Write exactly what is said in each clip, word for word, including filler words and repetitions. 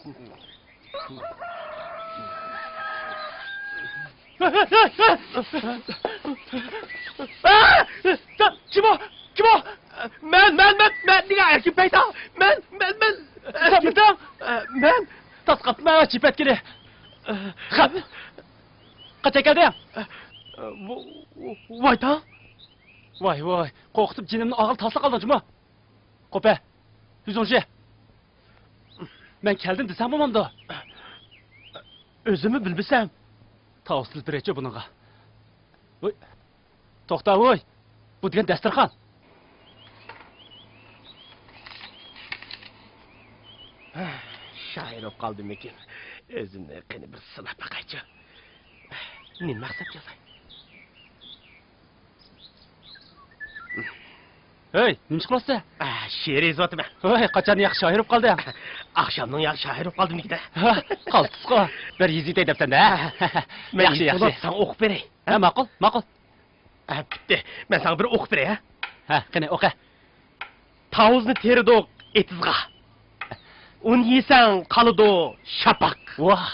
كىم ئۇ؟ كىم ئۇ؟ مەن، مەن، مەن، مەن، نېگە ئەركىن پەيدا؟ مەن، مەن، مەن. سەنمىسەن؟ مەن. تاسقاپما چىپەتكىنى. خەپ. قاچان كەلدىڭ؟ ۋاي تاڭ. ۋاي، ۋاي، قورقۇتۇپ جېنىمنى ئالغىلى تاسلا قالدىڭ جۇمۇ. قوپە، يۈزۈڭ شى. مەن كەلدىم دېسەڭ بولمامدۇ؟ ئۆزۈممۇ بىلمىسەم. تاۋۇز تىلىپ بېرەيچۇ بۇنىڭغا. ۋوي. توختا، ۋوي. بۇ دېگەن دەستۇرخان. شاھىر بولۇپ قالدىمىكىن؟ ئۆزۈمنى قېنى بىر سىناپ باقايچۇ. نېمە مەقسەت يازاي؟ ھەي، نېمە ئىش قىلىۋاتىسەن؟ ئە، شېئىر يېزىۋاتىمەن. ھەي، قاچان ياخشى شائىر بولۇپ قالدىڭ؟ ئاخشامنىڭ ياخشى شائىر بولۇپ قالدىمىكىن؟ ھە، قالتىسقۇ. بىر يېزىۋېتەي دەپسەن-دە. مەن ياخشى، يېزىپ ياخشى. بولۇپ ساڭا ئوقۇپ بېرەي. ھە، ماقۇل، ماقۇل. ھە، پۈتتى. مەن ساڭا بىر ئوقۇپ بېرەي، ھە؟ ھە، قېنى، ئوقۇ. تاۋۇزنى تېرىدۇق ئېتىزغا. ئۇنى يېسەڭ قالىدۇ شاپاق. ۋاھ!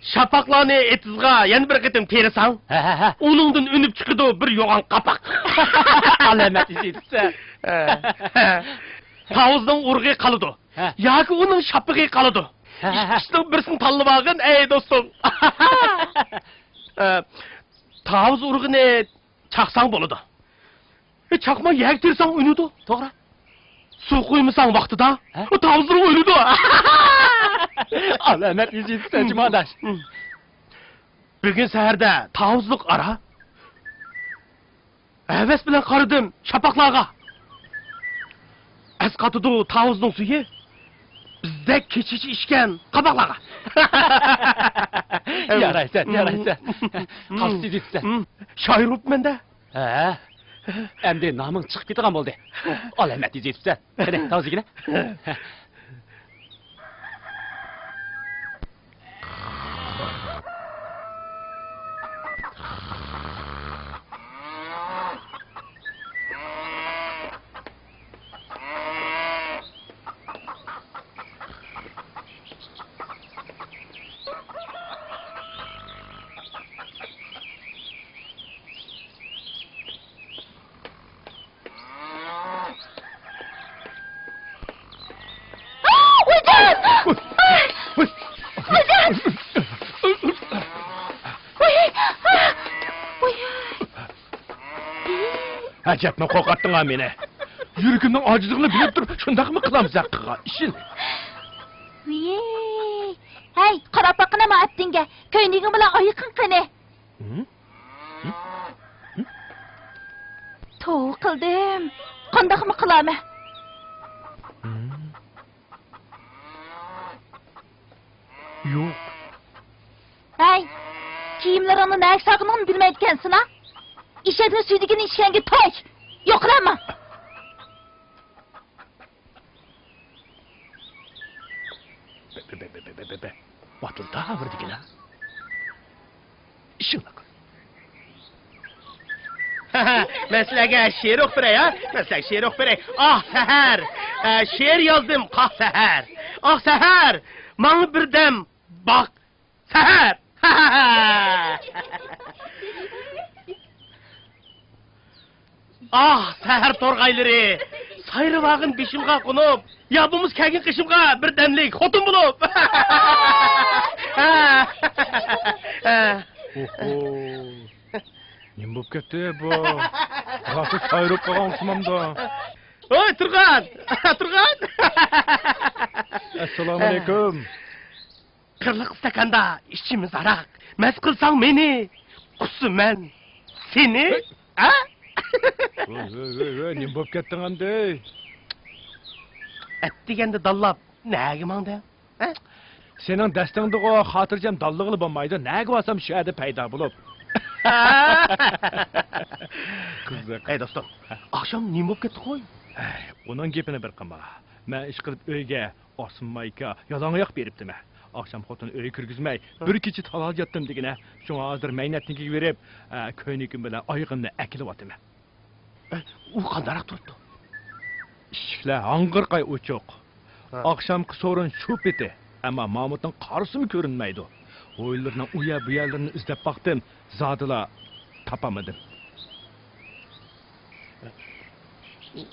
شاپاقلارنى ئېتىزغا يەنە بىر قېتىم تېرىساڭ، ھە، ھە، ھە. ئۇنىڭدىن ئۈنۈپ چىقىدۇ بىر يوغان قاپاق. ئالامەت ئىش ئېيتىپسەن. ھە. تاۋۇزنىڭ ئۇرۇقى قالىدۇ. ھە. ياكى ئۇنىڭ شاپىقى قالىدۇ. ھە، ھە، ھە. ئىككىسىنىڭ بىرسىنى تاللىۋالغىن، ئەي دوستۇم. ھە، تاۋۇز ئۇرۇقىنى چاقساڭ بولىدۇ. ئە، چاقماي يەرگە تېرىساڭ ئۈنىدۇ. توغرا. سۇ قۇيمىساڭ ۋاقتىدا، ھە؟ ئۇ تاۋۇزلىرىڭ ئۆلىدۇ. ئالامەت ئىش ئېيتىپسەن جۇمۇ ئاداش. بۈگۈن سەھەردە تاۋۇزلۇق ئارا. ھەۋەس بىلەن قارىدىم شاپاقلارغا. ئەسقاتىدۇ تاۋۇزنىڭ سۈيى. بىزدەك كېچىچە ئىچكەن قاپاقلارغا. يارايسەن، يارايسەن. قاستى دېيىپسەن. شائىر بوپمەن-دە. ھە. ئەمدى نامىڭ چىقىپ كېتىدىغان بولدى. ئالامەت يېزىۋېتىپسەن. قېنى، تاۋۇز يېگىنە. ئەجەبمۇ قورقۇتتۇڭ-ھە مېنى. يۈرىكىمنىڭ ئاجىزلىقىنى بىلىپ تۇرۇپ، شۇنداقمۇ قىلامسەن قىلغان ئىشىنى؟ ۋىي. ھەي، قاراپ باققىنا ما ئەپتىڭگە. كۆينىكىڭ بىلەن ئايىقىڭ قېنى؟ ھىم؟ ھىم؟ ھىم؟ توۋا قىلدىم. قانداقمۇ قىلارمەن؟ ھىم؟ يوق. ھەي، كىيىملىرىڭنى نەگە سالغىنىڭنى بىلمەيدىكەنسىنا. ئېشەكنىڭ سۈيدۈكىنى ئىچكەنگە توي. يوقىلامما. بە، بە، بە. ۋاتىلدا بىر دېگىنە. ئىشىڭلار قىل. مەن سىلەرگە شېئىر ئوقۇپ بېرەي، ھە؟ مەن سىلەرگە شېئىر ئوقۇپ بېرەي. ئاھ، سەھەر! ئە، شېئىر يازدىم، قاھ سەھەر! ئاھ، سەھەر! ماڭا بىردەم باق، سەھەر! ئاھ، سەھەر تورغايلىرى! سايرىۋالغىن بېشىمغا قونۇپ، يا بولمىسا كەلگىن قېشىمغا بىر دەملىك خوتۇن بولۇپ! ئوھو. نېمە بولۇپ كەتتى بۇ؟ راسا سايرىپ قالغان ئوخشىمامدۇ؟ ھوي، تۇرغان! تۇرغان! ئەسسالامۇئەلەيكۇم. قىرلىق ئىستاكاندا ئىچىمىز ھاراق. مەست قىلساڭ مېنى، قۇسىمەن سېنى. ھە؟ ۋوي، ۋوي، ۋوي، ۋوي، نېمە بولۇپ كەتتىڭ ئەمدى؟ ئەتىگەندە دانلاپ نەگە ماڭدىڭ؟ ھە؟ سېنىڭ دەستىڭدىغۇ خاتىرجەم دانلىغىلى بولمايدۇ، نەگە بارسام شۇ يەردە پەيدا بولۇپ. قىزىق. ھەي دوستۇم، ئاخشام نېمە بولۇپ كەتتى قوي؟ ھەي، ئۇنىڭ گېپىنى بىر قىلما. مەن ئىشقىلىپ ئۆيگە ئاسما مايكا، يالاڭ ئاياق بېرىپتىمەن. ئاخشام خوتۇن ئۆيگە كىرگۈزمەي، ھە، بىر كېچە تالادا ياتتىم دېگىنە. شۇڭا ھازىر مەينەتنىڭكىگە بېرىپ، ئە، كۆينىكىم بىلەن ئايىغىمنى ئەكېلىۋاتىمەن. ئە، ئۇ قانداقراق تۇرۇپتۇ؟ ئىشىكلەر ھاڭغىرقاي ئوچۇق. ھە. ئاخشامقى سورۇن شۇ پېتى، ئەمما مامۇتنىڭ قارىسىمۇ كۆرۈنمەيدۇ. ھويلىرىنىڭ ئۇ يەر بۇ يەرلىرىنى ئىزدەپ باقتىم، زادىلا تاپالمىدىم.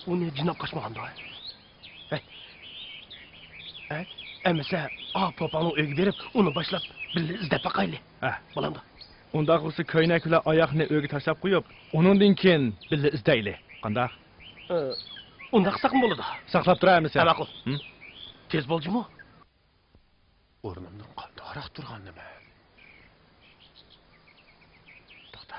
ئۇنى جىناپ قاچمىغاندۇ؟ ھەي. ھەي. ئەمىسە، ئا، پوپاڭنىڭ ئۆيىگە بېرىپ، ئۇنى باشلاپ بىللە ئىزدەپ باقايلى. ھە. بولامدۇ؟ ئۇنداق بولسا، كۆينەك بىلەن ئاياغنى ئۆيگە تاشلاپ قويۇپ، ئۇنىڭدىن كېيىن بىللە ئىزدەيلى. قانداق؟ ئە، ئۇنداق قىلساقمۇ بولىدۇ. ساقلاپ تۇراي ئەمىسە. ھە، ماقۇل. ھىم؟ تېز بول جۇمۇ. ئورنۇمدىن قانداقراق تۇرغان نېمە؟ توختا.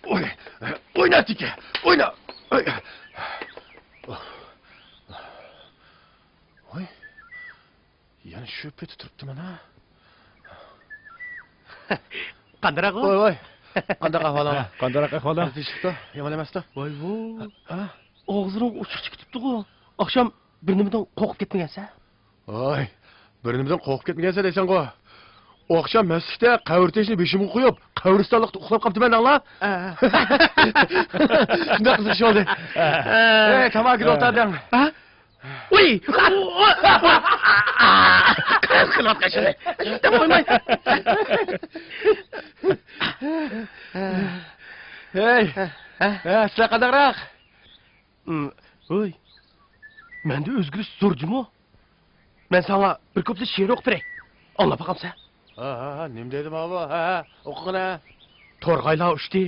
ئوي، ئوينا، تېكە، ئوينا. ئوي. ۋاي. يەنە شۇ پېتى تۇرۇپتىمەن ھە. قانداق ئەھۋال؟ ۋاي، ۋاي. قانداق ئەھۋالىڭ؟ ھە، قانداق ئەھۋالىڭ؟ ئەزىز چىقتى، يامان ئەمەستۇ. ۋاي، ۋو. ھە؟ ئاغزىنىڭ ئۇچى چىقىپ كېتىپتىغۇ. ئاخشام بىر نېمىدىن قورقۇپ كەتمىگەنسەن؟ ۋاي، بىر نېمىدىن قورقۇپ كەتمىگەنسەن دەيسەنغۇ. ئاخشام مەستلىكتە قەبرە تېشىنى بېشىمغا قويۇپ، قەبرىستانلىقتا ئۇخلاپ قاپتىمەن، ئاڭلا. ھە. شۇنداق قىزىق ئىش بولدى. ھە. ئەي، تاماكا توختاتىڭ. ھە؟ ۋۇي! قىلىۋاتقان ئىشىنى دەپ قويماي. ھەي! ھە؟ ھە، سىلەر قانداقراق؟ ھوي! مەندە ئۆزگىرىش زور جۇمۇ. مەن ساڭا بىر كۇپلېت شېئىر ئوقۇپ بېرەي. ئاڭلاپ باقامسەن؟ ھە، ھە، ھە، نېمە دەيدۇ ماۋۇ؟ ھە، ھە، ئوقۇغىنە. تورغايلار ئۇچتى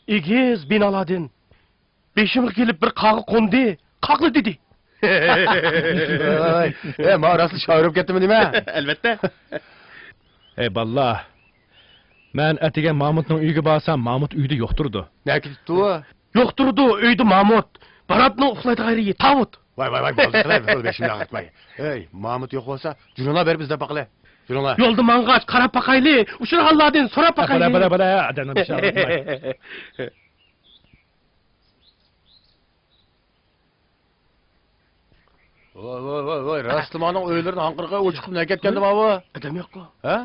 ئېگىز بىنالاردىن. بېشىمغا كېلىپ بىر قاغا قوندى، قاقلا دېدى. ۋاي، ئە، ماۋۇ راستلا شائىر بولۇپ كەتتىمۇ نېمە؟ ئەلۋەتتە. ئەي باللا، مەن ئەتىگەن مامۇتنىڭ ئۆيىگە بارسام، مامۇت ئۆيدە يوق تۇرىدۇ. نەگە كېتىپتۇ؟ يوق تۇرىدۇ ئۆيدە مامۇت. باراتنىڭ ئۇخلايدىغان يېرى تاۋۇت. ۋاي، ۋاي، ۋاي، بولدى، قىلاي، بولدى، بېشىمنى ئاغرىتماي. ئەي، مامۇت يوق بولسا، جۈرۈڭلار بېرىپ ئىزدەپ باقىلى. جۈرۈڭلار. يولدا ماڭغاچ قاراپ باقايلى، ئۇچرىغانلاردىن سوراپ باقايلى. بولە، بولە، بولە، ئادەمنىڭ بېشىنى ئاغرىتماي. ۋاي، ۋاي، ۋاي، ۋاي، راستلا مانىڭ ئۆيلىرىنى ھاڭقىرقاي ئوچۇقۇپ نەگە كەتكەندە ماۋۇ؟ ئادەم يوققۇ. ھە؟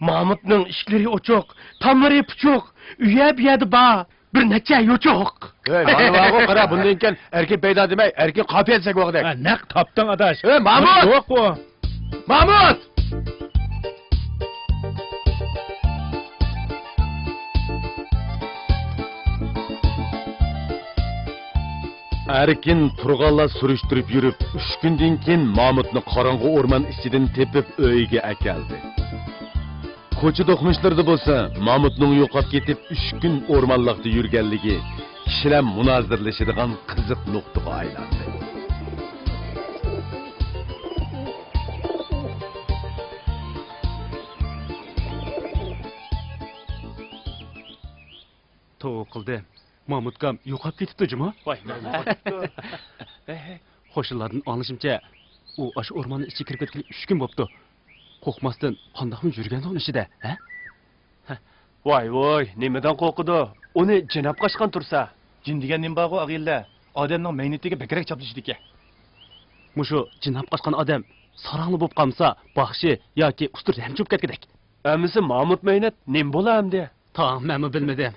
مامۇتنىڭ ئىشىكلىرى ئوچۇق، تاملىرى پۇچۇق، ئۇيە بۇ يەردە بار بىر نەچچە يوچۇق. ھەي، مانا بارغۇ، قارا، بۇندىن كېيىن ئەركىن پەيدا دېمەي، ئەركىن قاپىيە دېسەك بولغۇدەك. ھە، نەق تاپتىڭ، ئاداش. ھەي، مامۇت! يوققۇ. مامۇت! ئەركىن تۇرغانلار سۈرۈشتۈرۈپ يۈرۈپ، ئۈچ كۈندىن كېيىن مامۇتنى قاراڭغۇ ئورمان ئىچىدىن تېپىپ، ئۆيىگە ئەكەلدى. كوچا دوقمۇشلىرىدا بولسا، مامۇتنىڭ يوقاپ كېتىپ، ئۈچ كۈن ئورمانلىقتا يۈرگەنلىكى كىشىلەر مۇنازىرىلىشىدىغان قىزىق نۇقتىغا ئايلاندى. توۋا قىلدى. مامۇتكام يوقاپ كېتىپتۇ جۇمۇ. ۋاي، مامۇت. قوشنىلاردىن ئاڭلىشىمچە، ئۇ ئاشۇ ئورماننىڭ ئىچىگە كىرىپ كەتكىلى ئۈچ كۈن بوپتۇ. قورقماستىن قانداقمۇ يۈرگەندۇ ئۇنىڭ ئىچىدە، ھە؟ ۋاي، ۋاي، نېمىدىن قورقىدۇ؟ ئۇنى جىن ئاپقاچقان تۇرسا. جىن دېگەن نېمە بارغۇ، ئاغىنىلەر؟ ئادەمنىڭ مەينىتىگە بەكرەك چاپلىشىدىكەن. مۇشۇ جىن ئاپقاچقان ئادەم ساراڭلا بولۇپ قالمىسا، باخشى ياكى ئۇستىرا رەمچى بولۇپ كەتكۈدەك. ئەمىسە مامۇت مەينەت نېمە بولا ئەمدى؟ تاڭ، مەنمۇ بىلمىدىم.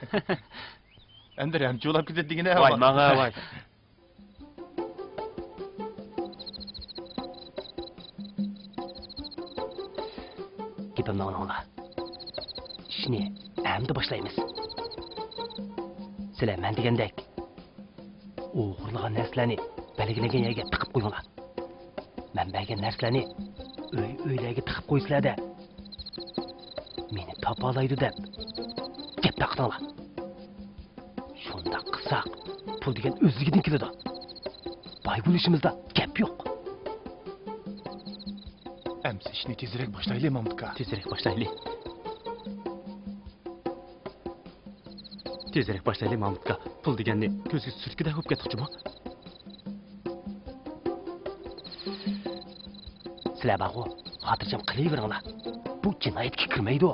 ئەمدى رەمچى بولاپ كېتىدىغىنە. ۋاي، ماڭا، ۋاي. گېپىمنى ئاڭلاڭلار. ئىشنى ئەمدى باشلايمىز. سىلەر مەن دېگەندەك ئوغرىلىغان نەرسىلەرنى بەلگىلەنگەن يەرگە تىقىپ قويۇڭلار. مەن بەرگەن نەرسىلەرنى ئۆي-ئۆيلەرگە تىقىپ قويىسىلەر-دە، مېنى تاپالايدۇ دەپ گەپ تارقىتىڭلار. شۇنداق قىلساق، پۇل دېگەن ئۆزلۈكىدىن كېلىدۇ. باي بولۇشىمىزدا گەپ يوق. ئەمسە ئىشنى تېزرەك باشلايلى، مامۇتكا. تېزرەك باشلايلى. تېزرەك باشلايلى، مامۇتكا. پۇل دېگەننى كۆزگە سۈرتكىدەك بولۇپ كەتتۇق جۇمۇ. سىلەر بارغۇ، خاتىرجەم قېلىۋېرىڭلار. بۇ جىنايەتكە كىرمەيدۇ.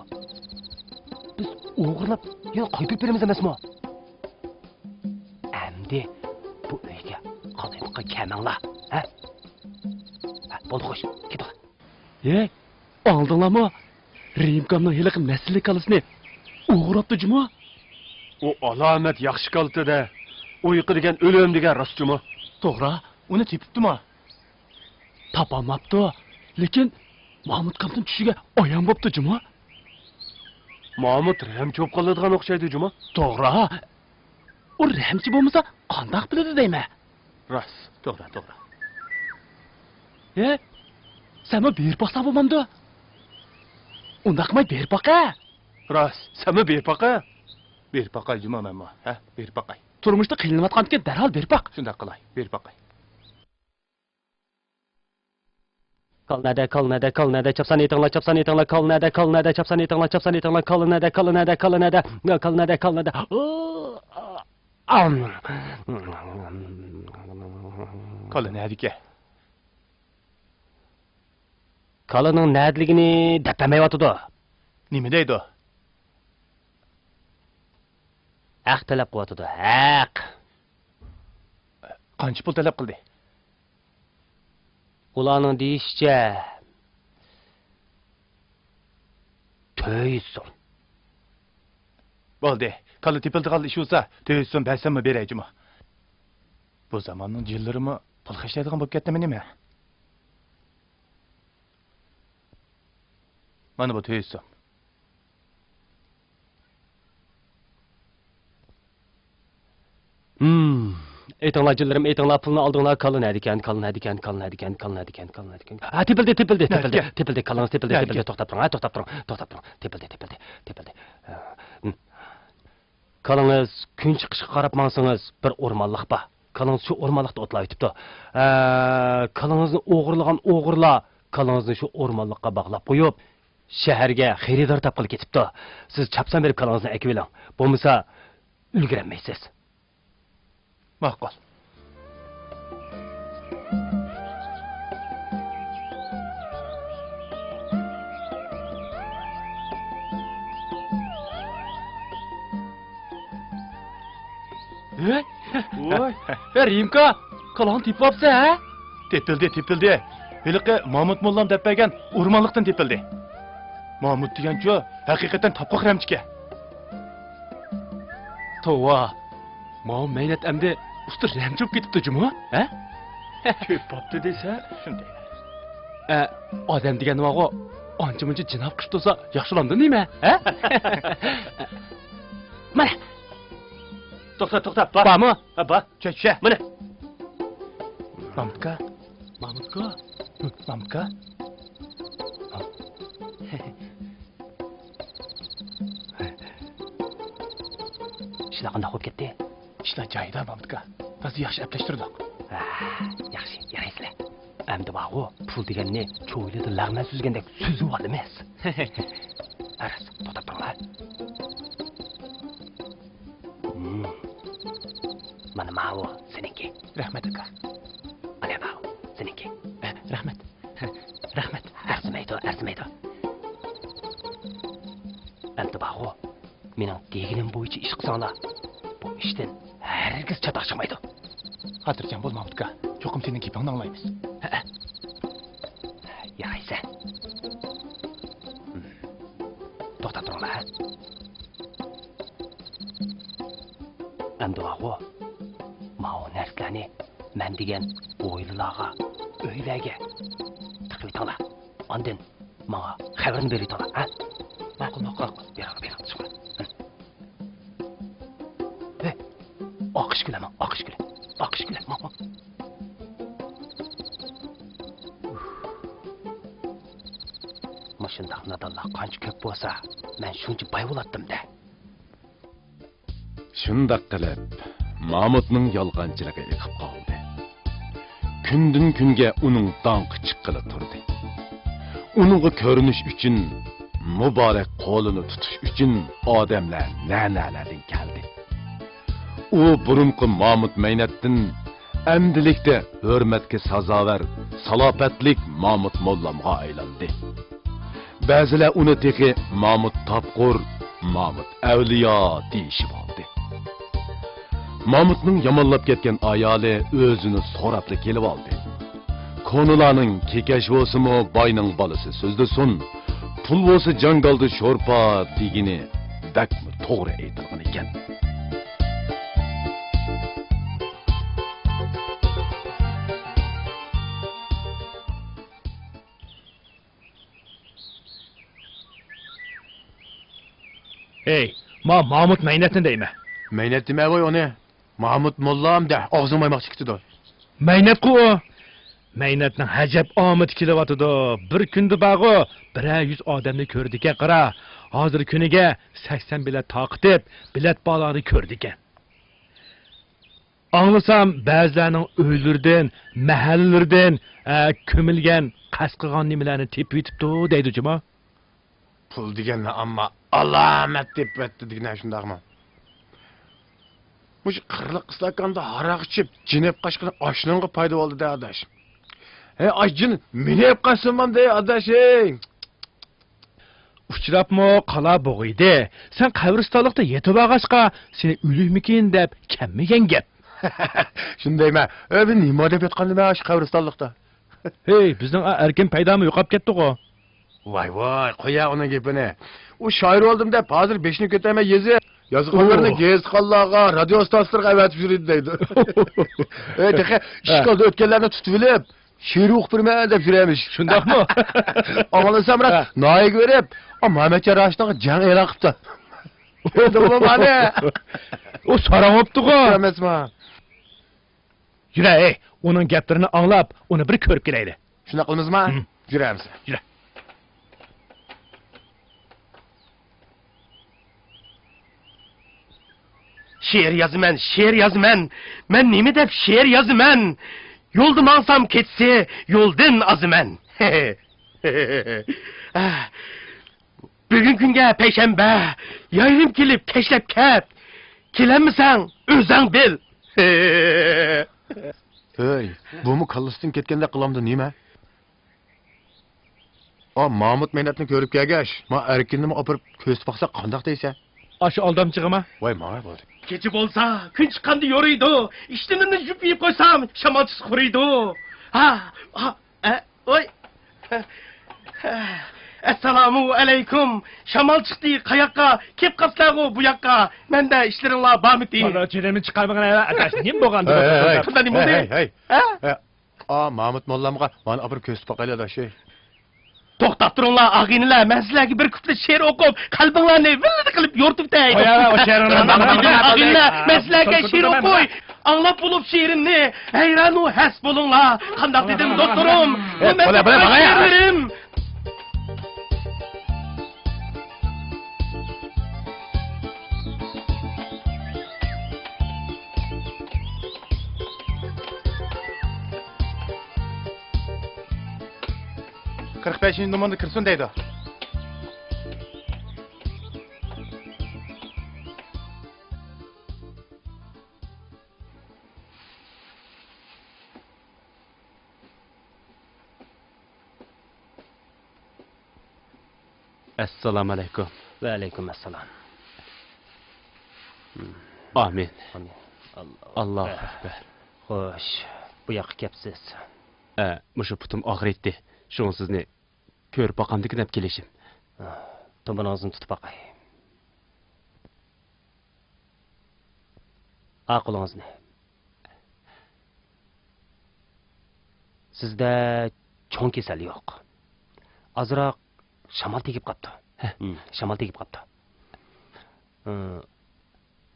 بىز ئوغرىلاپ يەنە قايتۇرۇپ بېرىمىز ئەمەسمۇ؟ ئەمدى بۇ ئۆيگە قالايمىقان كەلمەڭلار، ھە؟ ھە، بولدى، خوش، كېتىڭلار. ھەي، ئاڭلىدىڭلارمۇ؟ رېمكامنىڭ ھېلىقى نەسىللىك كالىسىنى ئوغرىلاپتۇ جۇمۇ؟ ئۇ ئالامەت ياخشى كالتە-دە. ئۇ يۇقى دېگەن ئۆلۈم دېگەن راست جۇمۇ؟ توغرا، ئۇنى تېپىپتىمۇ؟ تاپالماپتۇ. لېكىن مامۇت كامتىن چۈشىگە ئايان بوپتۇ جۇمۇ؟ مامۇت رەمچى بولۇپ قالىدىغان ئوخشايدۇ جۇمۇ؟ توغرا. ئۇ رەمچى بولمىسا قانداق بىلىدۇ دەيمەن. راست. توغرا، توغرا. ھە؟ سەنمۇ بېرىپ باقساڭ بولمامدۇ؟ ئۇنداق قىلماي بېرىپ باق ھە. راست. سەنمۇ بېرىپ باق ھە. بېرىپ باقاي جۇمۇ مەنمۇ. ھە؟ بېرىپ باقاي. تۇرمۇشتا قىينىلىۋاتقاندىكىن دەرھال بېرىپ باق. شۇنداق قىلاي. بېرىپ باقاي. كاللا نەدە، كاللا نەدە، كاللا نەدە، چاپسان ئېيتىڭلار، چاپسان ئېيتىڭلار، كاللا نەدە، كاللا نەدە، چاپسان ئېيتىڭلار، چاپسان ئېيتىڭلار، كاللا نەدە، كاللا نەدە، كاللا نەدە، كاللا نەدە، كاللا نەدە. كاللا نەدىكەن؟ كالىنىڭ نەدىلىكىنى دەپ بەرمەيۋاتىدۇ. نېمە دەيدۇ؟ ھەق تەلەپ قىلىۋاتىدۇ، ھەق. قانچە پۇل تەلەپ قىلدى؟ ئۇلارنىڭ دېيىشىچە، تۆت يۈز سوم. بولدى، كاللا تېپىلىدىغان ئىش بولسا، تۆت يۈز سوم بەرسەممۇ بېرەي جۇمۇ. بۇ زاماننىڭ جىنلىرىمۇ پۇل خەجلەيدىغان بولۇپ كەتتىمۇ نېمە؟ مانا بۇ تۆت يۈز سوم. ھىم. ئېيتىڭلار جىنلىرىم، ئېيتىڭلار، پۇلنى ئالدىڭلار، كاللا نەدىكەن، كاللا نەدىكەن، كاللا نەدىكەن، كاللا نەدىكەن، كاللا نەدىكەن. ھە، تېپىلدى، تېپىلدى، تېپىلدى، نەدىكەن؟ تېپىلدى، كاللىڭىز تېپىلدى، نەدىكەن؟ تېپىلدى، توختاپ تۇرۇڭ، ھە، توختاپ تۇرۇڭ، توختاپ تۇرۇڭ، تېپىلدى، تېپىلدى، تېپىلدى. ھە، ھىم. كاللىڭىز كۈن چىقىشقا قاراپ ماڭسىڭىز، بىر ئورمانلىق بار. كاللىڭىز شۇ ئورمانلىقتا ئوتلاۋېتىپتۇ. ھە، كاللىڭىزنى ئوغرىلىغان ئوغرىلار كاللىڭىزنى شۇ ئورمانلىققا باغلاپ قويۇپ، شەھەرگە خېرىدار تاپقىلى كېتىپتۇ. سىز چاپسان بېرىپ كالىڭىزنى ئەكىۋېلىڭ. بولمىسا، ئۈلگۈرەلمەيسىز. ماقۇل. ھەي، ۋاي، ھە، رېمكا، كالاڭنى تېپىۋاپسەن، ھە؟ تېپىلدى، تېپىلدى. ھېلىقى مامۇت موللام دەپ بەرگەن ئورمانلىقتىن تېپىلدى. مامۇت دېگەنچۇ، ھەقىقەتەن تاپقاق رەمچىكەن. توۋا، ماۋۇ مەينەت ئەمدى ئۇستا رەمچى بولۇپ كېتىپتۇ جۇمۇ، ھە؟ كۆپ بوپتۇ دېسە، شۇنداق. ئە، ئادەم دېگەن بارغۇ، ئانچە-مۇنچە جىناپ قىلىپ تۇرسا ياخشىلامدۇ نېمە، ھە؟ مانا. توختا، توختا، بار. بارمۇ؟ ھە، بار. چۈشە، چۈشە. مانا. مامۇتكا. مامۇتكا. مامۇتكا. ئىشلار قانداق بولۇپ كەتتى؟ ئىشلار جايىدا، مامۇتكا. تازا ياخشى ئەپلەشتۈردۇق. ھە، ياخشى، يارايسىلەر. ئەمدى بارغۇ، پۇل دېگەننى چويلىدا لەغمەن سۈزگەندەك سۈزۈۋالىمىز. ھە، راست، توختاپ تۇرۇڭلار. ھىم. مانا ماۋۇ سېنىڭكى. رەھمەت، ئاكا. ئەنە ماۋۇ سېنىڭكى. رەھمەت. رەھمەت. ئەرزىمەيدۇ، ئەرزىمەيدۇ. ئەمدى بارغۇ، مېنىڭ دېگىنىم بويىچە ئىش قىلساڭلار، بۇ ئىشتىن ھەرگىز چاتاق چىقمايدۇ. خاتىرجەم بول، مامۇت ئاكا. چوقۇم سېنىڭ گېپىڭنى ئاڭلايمىز. ھەئە. يارايسەن. توختاپ تۇرۇڭلار، ھە؟ ئەمدى بارغۇ، ماۋۇ نەرسىلەرنى مەن دېگەن ھويلىلارغا، ئۆيلەرگە تىقىۋېتىڭلار. ئاندىن ماڭا خەۋىرىنى بېرىۋېتىڭلار، ھە؟ ماقۇل، ماقۇل. بېرىڭلار، بېرىڭلار، چىقىڭلار. ھە. ھەي، ئاقىش كۈلەمەن، ئاقىش كۈلە. ئاقىش كۈلە، ماڭ، ماڭ. مۇشۇنداق نادانلار قانچە كۆپ بولسا، مەن شۇنچە باي بولاتتىم-دە. شۇنداق قىلىپ، مامۇتنىڭ يالغانچىلىقى ئېقىپ قالدى. كۈندىن-كۈنگە ئۇنىڭ داڭقى چىققىلى تۇردى. ئۇنىڭغا كۆرۈنۈش ئۈچۈن مۇبارەك قولىنى تۇتۇش ئۈچۈن ئادەملەر نە-نەلەردىن كەلدى. ئۇ بۇرۇنقى مامۇت مەينەتتىن ئەمدىلىكتە ھۆرمەتكە سازاۋەر، سالاپەتلىك مامۇت موللامغا ئايلاندى. بەزىلەر ئۇنى تېخى مامۇت تاپقۇر، مامۇت ئەۋلىيا دېيىشىۋالدى. مامۇتنىڭ يامانلاپ كەتكەن ئايالى ئۆزىنى سوراپلا كېلىۋالدى. كونىلارنىڭ «كېكەچ بولسىمۇ باينىڭ بالىسى سۆزلىسۇن، پۇل بولسا جاڭگالدا شورپا دېگىنى بەكمۇ توغرا ئېيتىلغان ئىكەن. ھەي، ما مامۇت مەينەتنى دەيمەن. مەينەت دېمەيۋاي ئۇنى. مامۇت موللام دە، ئاغزىڭ مايماق چىقىتىدۇ. مەينەتقۇ ئۇ. مەينەتنىڭ ھەجەپ ئامىتى كېلىۋاتىدۇ. بىر كۈندە بارغۇ، بىرەر يۈز ئادەمنى كۆرىدىكەن قارا. ھازىر كۈنىگە سەكسەن بېلەت تارقىتىپ، بېلەت باھالارنى كۆرىدىكەن. ئاڭلىسام، بەزىلەرنىڭ ئۆيلىرىدىن، مەھەللىلىرىدىن، ئە، كۆمۈلگەن، قەست قىلغان نېمىلەرنى تېپىۋېتىپتۇ دەيدۇ جۇما. پۇل دېگەننى ئامما ئالامەت تېپىۋەتتى دېگىنە شۇنداقمۇ؟ مۇشۇ قىرلىق ئىستاكاندا ھاراق ئىچىپ، جىنىپ قاچقىنى ئاشۇنىڭغا پايدا بولدى-دە، ئاداش. ھەي، ئاش جىن مېنى يەپ قالسۇن ماندەي، ئاداش، ھەي! ئۇچراپمۇ قالا بوغۇيدى. سەن قەبرىستانلىقتا يېتىۋالغاچقا، سېنى ئۆلۈكمىكىن دەپ كەممىگەن گەپ. شۇنى دەيمەن. ئۆ، بۇ نېمە دەپ ياتقاندىمەن ئاشۇ قەبرىستانلىقتا؟ ھەي، بىزنىڭ ئا ئەركىن پەيدامۇ يوقاپ كەتتىغۇ. ۋاي، ۋاي، قويە ئۇنىڭ گېپىنى. ئۇ شائىر بولدۇم دەپ، ھازىر بېشىنى كۆتەرمەي يېزىپ، يازغانلىرىنى ئوھ. گېزىتخانلارغا، رادىيو ئىستانسىلىرىغا ئەۋەتىپ يۈرىدۇ دەيدۇ. ئۆي، تېخى ھە. ئىشقالدا ئۆتكەنلەرنى تۇتۇۋېلىپ، شېئىر ئوقۇپ بېرىمەن دەپ يۈرەمىش. شۇنداقمۇ؟ ئاڭلىسام، ھە. ناھىيەگە بېرىپ، ئا، مەمەتجان راشىدىغا جەڭ ئېلان قىپتۇ. دېدىمۇ مانا. ئۇ ساراڭ بوپتىغۇ. ئەمەسما. يۈرە، ھەي، ئۇنىڭ گەپلىرىنى ئاڭلاپ، ئۇنى بىر كۆرۈپ كېلەيلى. شۇنداق قىلىمىزما؟ ھىم. يۈرەمسە. يۈرە. شېئىر يازىمەن، شېئىر يازىمەن. مەن نېمە دەپ شېئىر يازىمەن؟ يولدا ماڭسام كېچىسى يولدىن ئازىمەن. بۈگۈن كۈنگە پەيشەنبە، يايرىم كېلىپ كەچلەپ كەت. كېلەلمىسەڭ ئۆزەڭ بىل. ھۆي، بۇمۇ كاللىسىدىن كەتكەندەك قىلامدۇ نېمە؟ ئا، مامۇت مەينەتنى كۆرۈپ كەلگەچ، ما ئەركىننىمۇ ئاپىرىپ كۆزىتىپ باقساق قانداق دەيسەن؟ ئاشۇ ئالدامچىغىما؟ ۋاي، ماڭا بولدى. كېچە بولسا كۈن چىققاندا يورۇيدۇ. ئىشتىنىنى يۇيۇپ قويسام شامال چىقسا قۇرۇيدۇ. ھا، ھا، ئە، ئوي. ئەسسالامۇ ئەلەيكۇم. شامال چىقتى قاياققا؟ كېلىپ قاپسىلەرغۇ بۇ ياققا. مەندە ئىشلىرىڭلار بارمىتى؟ مانا چىرىمنى چىقارمىغىن ھەۋە. ئاداش، نېمە بولغاندۇ؟ ھەي، ھەي، ھەي. قانداق نېمە بولدى؟ ھەي، ھەي. ھە؟ ھە. ئا، مامۇت موللامغا مانا ئاپىرىپ كۆرسىتىپ باقايلى، ئاداش. توختاپ تۇرۇڭلار، ئاغىنىلەر، مەن سىلەرگە بىر كۈپلە شېئىر ئوقۇپ، قەلبىڭلارنى ۋىللىدە قىلىپ يورۇتۇۋېتەي. قوياۋەر ئۇ شېئىرىڭنى. قانداق دېدىم، ئاغىنىلەر، مەن سىلەرگە شېئىر ئوقۇي. ئاڭلاپ بولۇپ شېئىرىمنى، ھەيرانۇ ھەس بولۇڭلار. قانداق دېدىم، دوستلىرىم؟ بۇ مەن توقۇغان شېئىرلىرىم. قىرىق بەشىنچى نومۇردا كىرسۇن دەيدۇ. ئەسسالامۇ ئەلەيكۇم. ۋەئەلەيكۇم ئەسسالام. ئامىن. ئامىن. ئاللاھۇ ئەكبەر. خوش، بۇ ياققا كەپسىز. ئە، مۇشۇ پۇتۇم ئاغرىيتتى. شۇڭا سىزنى كۆرۈپ باقامدىكىن دەپ كېلىشىم. تومۇرىڭىزنى تۇتۇپ باقاي. ئا قولىڭىزنى. سىزدە چوڭ كېسەل يوق. ئازراق شامال تېگىپ قاپتۇ. ھە. ھىم، شامال تېگىپ قاپتۇ.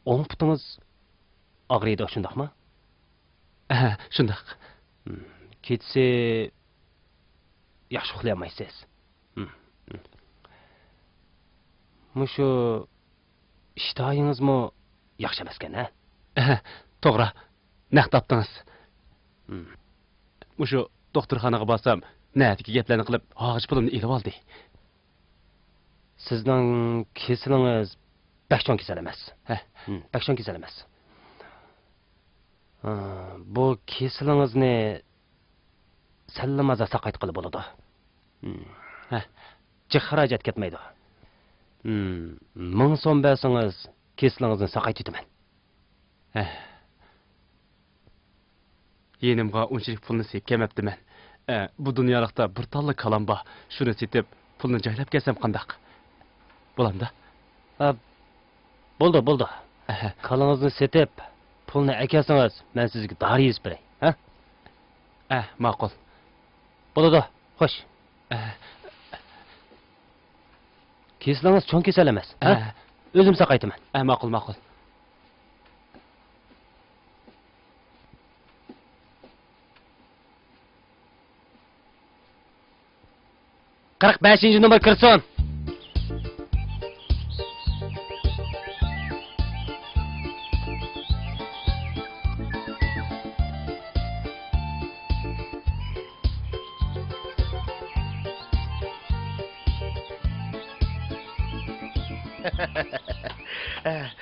ئوڭ پۇتىڭىز ئاغرىيدۇ، شۇنداقمۇ؟ ھە، شۇنداق. ھىم، كېچىسى ياخشى ئۇخلىيالمايسىز. ھىم، ھىم. مۇشۇ ئىشتىھايىڭىزمۇ ياخشى ئەمەسكەن، ھە؟ ئەھە، توغرا. نەق تاپتىڭىز. ھىم. مۇشۇ دوختۇرخانىغا بارسام، نەدىكى گەپلەرنى قىلىپ، ھاجەت پۇلۇمنى ئېلىۋالدى. سىزنىڭ كېسىلىڭىز بەك چوڭ كېسەل ئەمەس. ھە. ھىم، بەك چوڭ كېسەل ئەمەس. ھا، بۇ كېسىلىڭىزنى سەللىمازا ساقايتقىلى بولىدۇ. ھىم. ھە. جىق خىراجەت كەتمەيدۇ. ھىم، مىڭ سوم بەرسىڭىز، كېسىلىڭىزنى ساقايتىۋېتىمەن. ھە. يېنىمغا ئۇنچىلىك پۇلنى سېلىپ كەلمەپتىمەن. ئە، بۇ دۇنيالىقتا بىر تاللا كالام بار. شۇنى سېتىپ، پۇلنى جايلاپ كەلسەم قانداق؟ بولامدا؟ ھە، بولىدۇ، بولىدۇ. ئەھە. كالىڭىزنى سېتىپ، پۇلنى ئەكەلسىڭىز، مەن سىزگە دارى يېزىپ بېرەي. ھە؟ ئە، ماقۇل. بولىدۇ، خوش. ئە. كېسىلىڭىز چوڭ كېسەل ئەمەس، ھە؟ ئە. ئۆزۈم ساقايتىمەن. ئە، ماقۇل، ماقۇل. قىرىق بەشىنچى نومۇر كىرسۇن.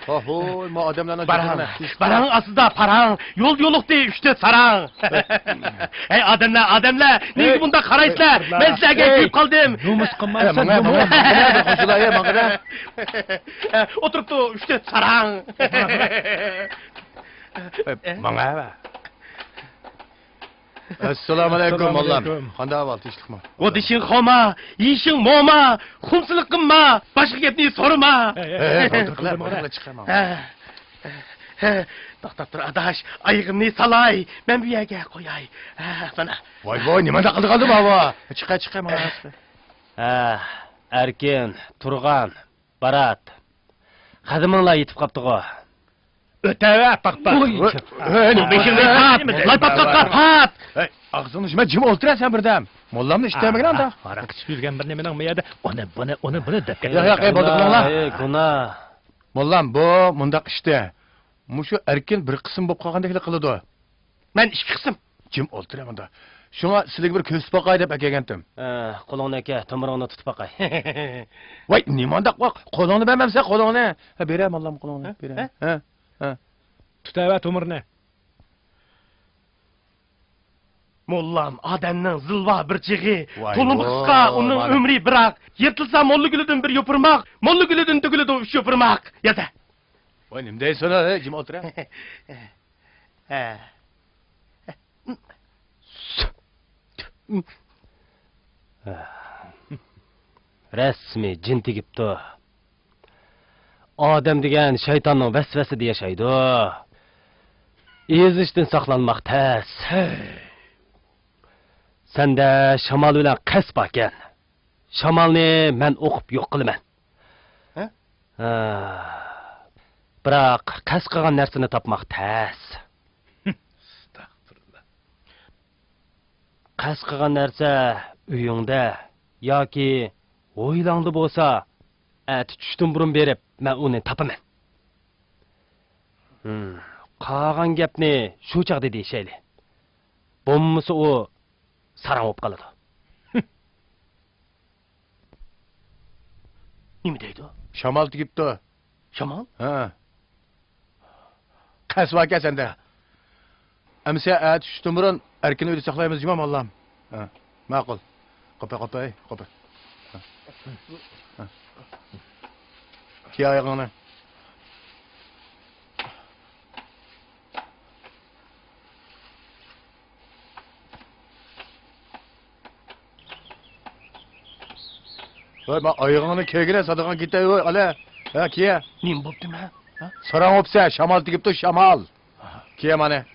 ھوي، ما ئادەملەرنىڭ باراڭ، گېپىنى ئەمەس. باراڭ ئاستىدا پاراڭ، يول يولۇقتى ئۈچ تۆت ساراڭ. ھەي ئادەملەر، ئادەملەر، نېمىگە بۇنداق قارايسىلەر؟ مەن سىلەرگە كۆيۈپ قالدىم. نومۇس قىلمايسەن، ماڭا، نومۇس. ماڭا، ماڭا، ماڭا. ئولتۇرۇپتۇ ئۈچ تۆت ساراڭ. ماڭا. ئەسسالامۇئەلەيكۇم، موللام. ئەسسالامۇئەلەيكۇم. قانداق ئەھۋال، تىنچلىقمۇ؟ ئۇ دېشىڭ خوما، يېشىڭ موما، خۇمسىلىق قىلما، باشقا گەپنى سورىما. ھەي، ھەي، ھەي، بولدى، قىلما، بولدى، چىقارما. ھە، ھە، توختاپ تۇر، ئاداش، ئايىغىمنى سالاي، مەن بۇ يەرگە قوياي. ھە، مانا. ۋاي، ۋاي، نېمانداق قىلدى قالدى، باۋا؟ چىقە، چىقە، ماڭا. ھە، ئەركىن، تۇرغان، بارات. خەدىمىڭلار يېتىپ قاپتىغۇ. ئۆتەۋە، پاقپاق. ۋوي. ۋوي، ۋوي، بېشىڭنى ۋوي، تاپ، ۋوي، لاي پاتقاققا پات. ھەي، ئاغزىڭنى يۇمە، جىم ئولتۇرە سەن بىردەم. موللامنى ئىشتەمىگىن ئاندا. ھاراق ئىچىپ يۈرگەن بىر نېمىنىڭ مۇ يەردە ئۇنى، بۇنى، ئۇنى، بۇنى دەپ. ياق، ياق، ھەي، بولدى، قىلىڭلار. ھەي، گۇناھ. موللام، بۇ مۇنداق ئىشتە. مۇشۇ ئەركىن بىر قىسىم بولۇپ قالغاندەكلا قىلىدۇ. مەن ئىككى قىسىم. جىم ئولتۇرە مۇندا. شۇڭا سىلىگە بىر كۆرسىتىپ باقاي دەپ ئەكەلگەنتىم. ھە، قولۇڭنى ئەكە، تومۇرۇڭنى تۇتۇپ باقاي. ۋاي، نېمانداق ۋاق؟ قولۇڭنى بەرمەمسەن، قولۇڭنى. ھە، بېرە، موللام، قولۇڭنى، ھە؟ بېرە. ھە؟ ھە، ھە. تۇتۇۋەر تومۇرنى. موللام، ئادەمنىڭ زىلۋا بىر چېغى، ۋاي، تولىمۇ قىسقا، ئۇنىڭ ئۆمرى بىراق. يىرتىلسا موللا گۈلىدىن بىر يوپۇرماق، موللا گۈلىدىن تۆكۈلىدۇ ئۈچ يوپۇرماق. يازە. ۋاي، نېمە دەيسەن، ھەي، جىم ئولتۇرە. ھە. رەسمىي جىن تېگىپتۇ. ئادەم دېگەن شەيتاننىڭ ۋەسۋەسىدە ياشايدۇ. ئېزىشتىن ساقلانماق تەس. سەندە شامال بىلەن قەس باركەن. شامالنى مەن ئوقۇپ يوق قىلىمەن. ھە؟ ھە. بىراق قەس قىلغان نەرسىنى تاپماق تەس. ئەستەغپۇرۇللا. قەس قىلغان نەرسە ئۆيۈڭدە ياكى ھويلاڭدا بولسا، ئەتە چۈشتىن بۇرۇن بېرىپ، مەن ئۇنى تاپىمەن. ھىم، قالغان گەپنى شۇ چاغدا دېيىشەيلى. بولمىسا ئۇ ساراڭ بولۇپ قالىدۇ. نېمە دەيدۇ؟ شامال تېگىپتۇ. شامال؟ ھە. قەس باركەن سەندە. ئەمىسە ئەتە چۈشتىن بۇرۇن ئەركىننى ئۆيدە ساقلايمىز جۇمۇ موللام. ھە. ماقۇل. قوپە، قوپە، قوپە. ھە. ھە. كىي ئايىغىڭنى. ۋاي، ما ئايىغىڭنى كىيگىنە سادىغان كېتەي، ۋاي، ئالە. ھە، كىيە. نېمە بوپتۇ مەن؟ ھە؟ ساراڭ بوپسەن، شامال تېگىپتۇ، شامال. ئاھا. كىيە مانا.